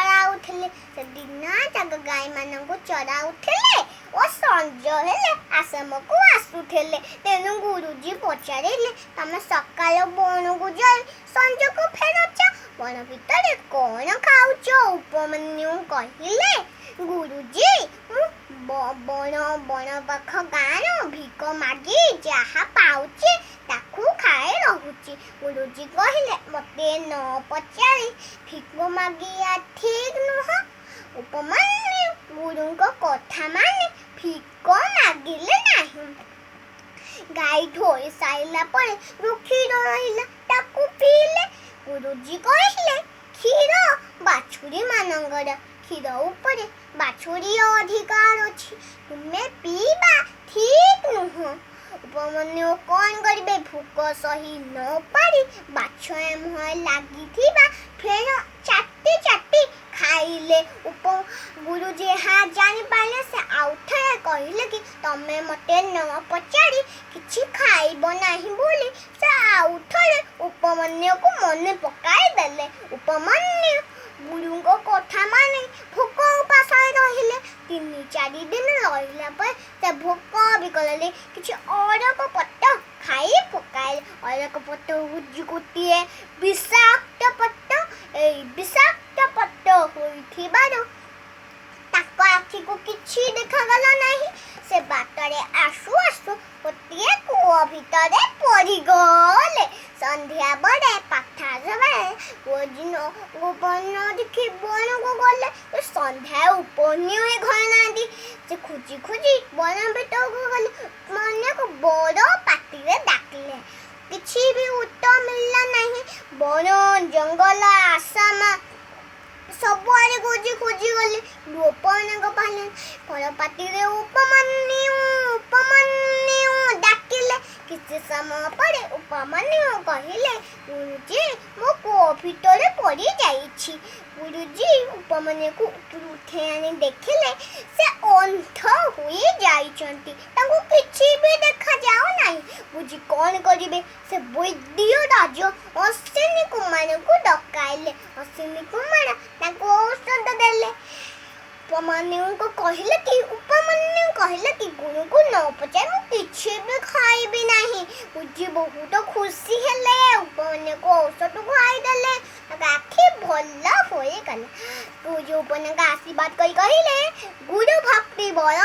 ଚରାଉଥିଲେ। ସେ ଦିନ ଯାକ ଗାଈମାନଙ୍କୁ ଚରାଉଥିଲେ ଓ ସଞ୍ଜ ହେଲେ ଆଶ୍ରମକୁ ଆସୁଥିଲେ। ତେଣୁ ଗୁରୁଜୀ ପଚାରିଲେ, ତମେ ସକାଳୁ ବଣକୁ ଯାଇ ସଞ୍ଜକୁ ଫେରୁଛ, ବଣ ଭିତରେ କ'ଣ ଖାଉଛ? ଉପମନ୍ୟୁ କହିଲେ, ଗୁରୁଜୀ, ମୁଁ ବଣ ପାଖ ଗାଁର ଭିକ ମାଗି ଯାହା ପାଉଛି ତାକୁ ଖାଇ ରହୁଛି। ଗୁରୁଜୀ କହିଲେ, ମୋତେ ନ ପଚାରି ଭିକ ମାଗିବା ଠିକ୍ ନୁହଁ। ଉପମନ୍ୟୁ ଗୁରୁଙ୍କ କଥା ମାନି ଭିକ ମାଗିଲେ ନାହିଁ। ଗାଈ ଧୋଇ ସାରିଲା ପରେ ଯୋଉ କ୍ଷୀର ରହିଲା ତାକୁ ପିଇଲେ। ଗୁରୁଜୀ କହିଲେ, କ୍ଷୀର ବାଛୁରୀ ମାନଙ୍କର, କ୍ଷୀର ଉପରେ ବାଛୁରୀ ଅଧିକାର ଅଛି, ତୁମେ ପିଇବା ଠିକ୍ ନୁହଁ। ଉପମନ୍ୟୁ କ'ଣ କରିବେ? ଭୋକ ସହି ନ ପାରି ବାଛ ମୁହଁରେ ଲାଗିଥିବା ଫେଣ ଚାଟି ଚାଟି ଖାଇଲେ। ଉପ ଗୁରୁଜୀ ଏହା ଜାଣିପାରିଲେ। ସେ ଆଉ ଥରେ କହିଲେ କି ତମେ ମୋତେ ନ ପଚାରି କିଛି ଖାଇବ ନାହିଁ ବୋଲି ସେ ଆଉ ଥରେ ଉପମନ୍ୟୁକୁ ମନେ ପକାଇ ଦେଲେ। ଉପମନ୍ୟୁ ଗୁରୁଙ୍କ କଥା ମାନି ଭୋକ ଉପାସରେ ରହିଲେ। 3-4 ଦିନ ରହିଲା ପରେ ସେ ଭୋକ ବିକଳରେ କିଛି ଅରଖ ପତ୍ର ଖାଇ ପକାଇଲେ। ଅରଖ ପତ୍ର ହେଉଛି ଗୋଟିଏ ବିଷାକ୍ତ ପତ୍ର। ଏଇ ବିଷାକ୍ତ ପତ୍ର ହୋଇଥିବାରୁ ତାଙ୍କ ଆଖିକୁ କିଛି ଦେଖାଗଲା ନାହିଁ। ସେ ବାଟରେ ଆସୁ ଆସୁ ଗୋଟିଏ କୂଅ ଭିତରେ ପଡ଼ିଗଲେ। ସନ୍ଧ୍ୟା ବେଳେ ପାଠାଗାରରେ ଉପନ୍ୟ ଦେଖି ବଣକୁ ଗଲେ। ସନ୍ଧ୍ୟା ଉପନ୍ୟ ଘରେ ନାହାନ୍ତି। ସେ ଖୋଜି ଖୋଜି ବଣ ଭିତରକୁ ଗଲେ। ଉପମନ୍ୟୁକୁ ବଡ଼ ପାଟିରେ ଡାକିଲେ, କିଛି ବି ଉତ୍ତର ମିଳିଲା ନାହିଁ। ବଣ ଜଙ୍ଗଲ ଆସାମ ସବୁଆଡ଼େ ଖୋଜି ଖୋଜି ଗଲେ, ଉପମନ୍ୟୁଙ୍କ ପାଇଲେ। ବଡ଼ ପାଟିରେ ଉପମନ୍ୟୁ ଉପମନ୍ୟୁ ଡାକିଲେ। କିଛି ସମୟ ପରେ ଉପମନ୍ୟୁ କହିଲେ, ଗୁରୁଜୀ, ମୁଁ କୂଅ ଭିତରେ ପଡ଼ିଯାଇଛି। ଗୁରୁଜୀ ଉପମନ୍ୟୁକୁ ଉପରୁ ଉଠେଇ ଆଣି ଦେଖିଲେ ସେ ଅନ୍ଧ ହୋଇ ଯାଇଛନ୍ତି, ତାଙ୍କୁ କିଛି ବି ଦେଖାଯାଉ ନାହିଁ। ଗୁରୁଜୀ କ'ଣ କରିବେ? ସେ ବୈଦ୍ୟ ରାଜ ଅଶ୍ୱିନୀ କୁମାରଙ୍କୁ ଡକାଇଲେ। ଅଶ୍ୱିନୀ କୁମାର ତାଙ୍କୁ ଔଷଧ ଦେଲେ। ଉପମନ୍ୟୁଙ୍କୁ କହିଲେ କି, ଉପମନ୍ୟୁ କହିଲେ କି ଗୁରୁଙ୍କୁ ନ ପଚାରି ମୁଁ କିଛି ବି ଖାଇବି ନାହିଁ। ଗୁରୁଜୀ ବହୁତ ଖୁସି ହେଲେ। ଉପମନ୍ୟୁକୁ ଔଷଧ ଖୁଆଇଦେଲେ, ତାଙ୍କ ଆଖି ଭଲ ହୋଇଗଲା। ଗୁରୁଜୀ ଉପମନ୍ୟୁଙ୍କ ଆଶୀର୍ବାଦ କରି କହିଲେ, ଗୁରୁ ଭକ୍ତି ବଳ